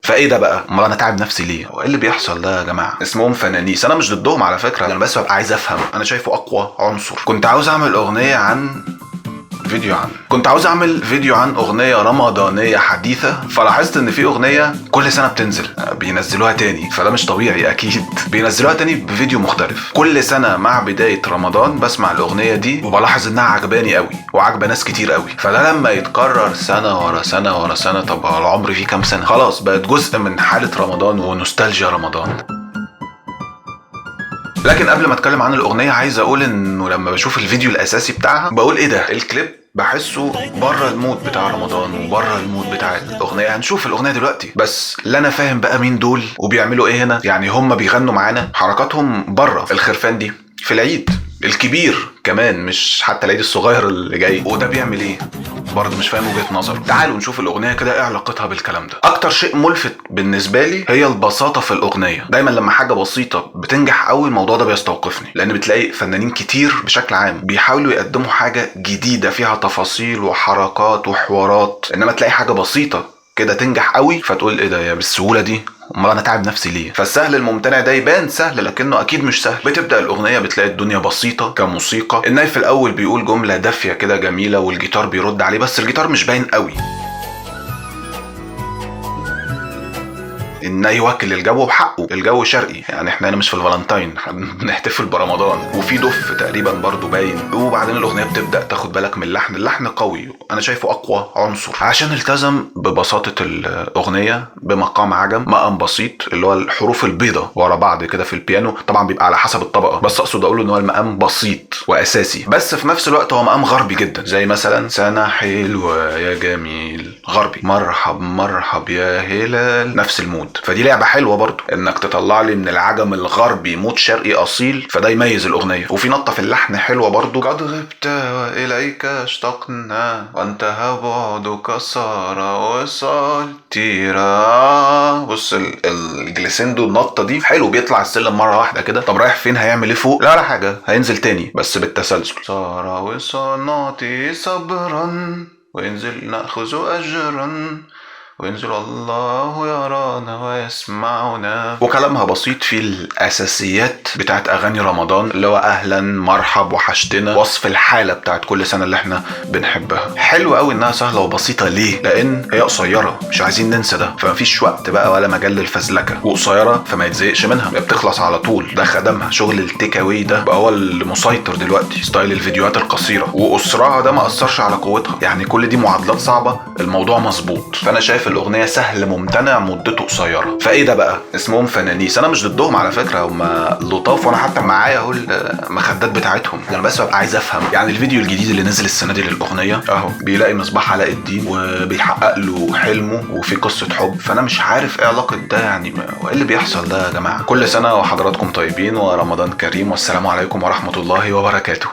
فايه ده بقى؟ امال انا تعب نفسي ليه؟ هو ايه اللي بيحصل ده يا جماعة؟ اسمهم فنانيس. انا مش ضدهم على فكرة، انا بس ببقى عايز افهم. انا شايفه اقوى عنصر. كنت عاوز اعمل اغنية عن فيديو عن كنت عاوز اعمل فيديو عن اغنية رمضانيه حديثه، فلاحظت ان في اغنية كل سنة بتنزل بينزلوها تاني، فده مش طبيعي اكيد. بينزلوها تاني بفيديو مختلف كل سنة. مع بداية رمضان بسمع الاغنية دي وبلاحظ انها عجباني قوي وعجبه ناس كتير قوي، فده لما يتكرر سنة ورا سنة ورا سنة، طب العمر فيه كام سنة؟ خلاص بقت جزء من حاله رمضان ونوستالجيا رمضان. لكن قبل ما اتكلم عن الاغنية عايز اقول انه لما بشوف الفيديو الاساسي بتاعها بقول ايه ده؟ الكليب بحسه بره ال mood بتاع رمضان وبره ال mood بتاع الاغنية. هنشوف الاغنية دلوقتي، بس لا انا فاهم بقى مين دول وبيعملوا ايه هنا. يعني هم بيغنوا معانا، حركاتهم بره الخرفان دي في العيد الكبير كمان، مش حتى العيد الصغير اللي جاي. وده بيعمل ايه برضه؟ مش فاهم وجهة نظره. تعالوا نشوف الاغنية كده ايه علاقتها بالكلام ده. اكتر شيء ملفت بالنسبة لي هي البساطة في الاغنية. دايما لما حاجة بسيطة بتنجح قوي الموضوع ده بيستوقفني، لان بتلاقي فنانين كتير بشكل عام بيحاولوا يقدموا حاجة جديدة فيها تفاصيل وحركات وحوارات، انما تلاقي حاجة بسيطة كده تنجح قوي فتقول ايه ده يا بالسهولة دي؟ امال انا تعب نفسي ليه؟ فالسهل الممتنع ده يبان سهل لكنه اكيد مش سهل. بتبدا الاغنية بتلاقي الدنيا بسيطة كموسيقى. الناي في الاول بيقول جملة دافيه كده جميلة والجيتار بيرد عليه، بس الجيتار مش باين قوي. الناي واكل الجو بحقه، الجو شرقي، يعني احنا هنا مش في الفالنتاين، احنا بنحتفل برمضان، وفي دف تقريبا برضو باين. وبعدين الاغنية بتبدا تاخد بالك من اللحن، اللحن قوي، انا شايفه اقوى عنصر عشان التزم ببساطة الاغنية بمقام عجم، مقام بسيط اللي هو الحروف البيضاء ورا بعض كده في البيانو، طبعا بيبقى على حسب الطبقة، بس اقصد اقول ان هو المقام بسيط واساسي، بس في نفس الوقت هو مقام غربي جدا، زي مثلا سنة حلوة يا جميل غربي، مرحب مرحب يا هلال، نفس ال mood. فدي لعبه حلوة برضو انك تطلع لي من العجم الغربي mood شرقي اصيل، فده يميز الاغنية. وفي نطه في اللحن حلوة برضو، قد غبت واليك اشتقنا وانتهى بعدك صار وصال تيرا. بص ال glissando النطه دي حلو، بيطلع السلم مرة واحدة كده. طب رايح فين؟ هيعمل ايه فوق؟ لا ولا حاجة، هينزل تاني بس بالتسلسل. صار وصال نعطي صبرا وينزل ناخذ اجرا وينزل الله يرانا ويسمعنا. وكلامها بسيط في الاساسيات بتاعت اغاني رمضان، اللي هو اهلا مرحب وحشتنا، وصف الحالة بتاعت كل سنة اللي احنا بنحبها. حلو قوي انها سهلة وبسيطة. ليه؟ لان هي قصيرة، مش عايزين ننسى ده، فمفيش وقت بقى ولا مجال للفزلكه، وقصيره فما يتزهقش منها، بتخلص على طول. ده خدمها شغل ال take away ده بقى هو المسيطر دلوقتي، style الفيديوهات القصيرة، وقصرها ده ما اثرش على قوتها. يعني كل دي معادلات صعبة، الموضوع مظبوط. فانا شايف الاغنية سهل ممتنع، مدته قصيرة. فايه ده بقى؟ اسمهم فنانيس. انا مش ضدهم على فكرة، هم لطاف، وانا حتى معايا اهو المخدات بتاعتهم، انا بس ببقى عايز افهم. يعني الفيديو الجديد اللي نزل السنة دي للاغنية اهو بيلاقي مصباح علاء الدين وبيحقق له حلمه وفي قصة حب، فانا مش عارف ايه علاقة ده، يعني وايه اللي بيحصل ده يا جماعة؟ كل سنة وحضراتكم طيبين ورمضان كريم، والسلام عليكم ورحمة الله وبركاته.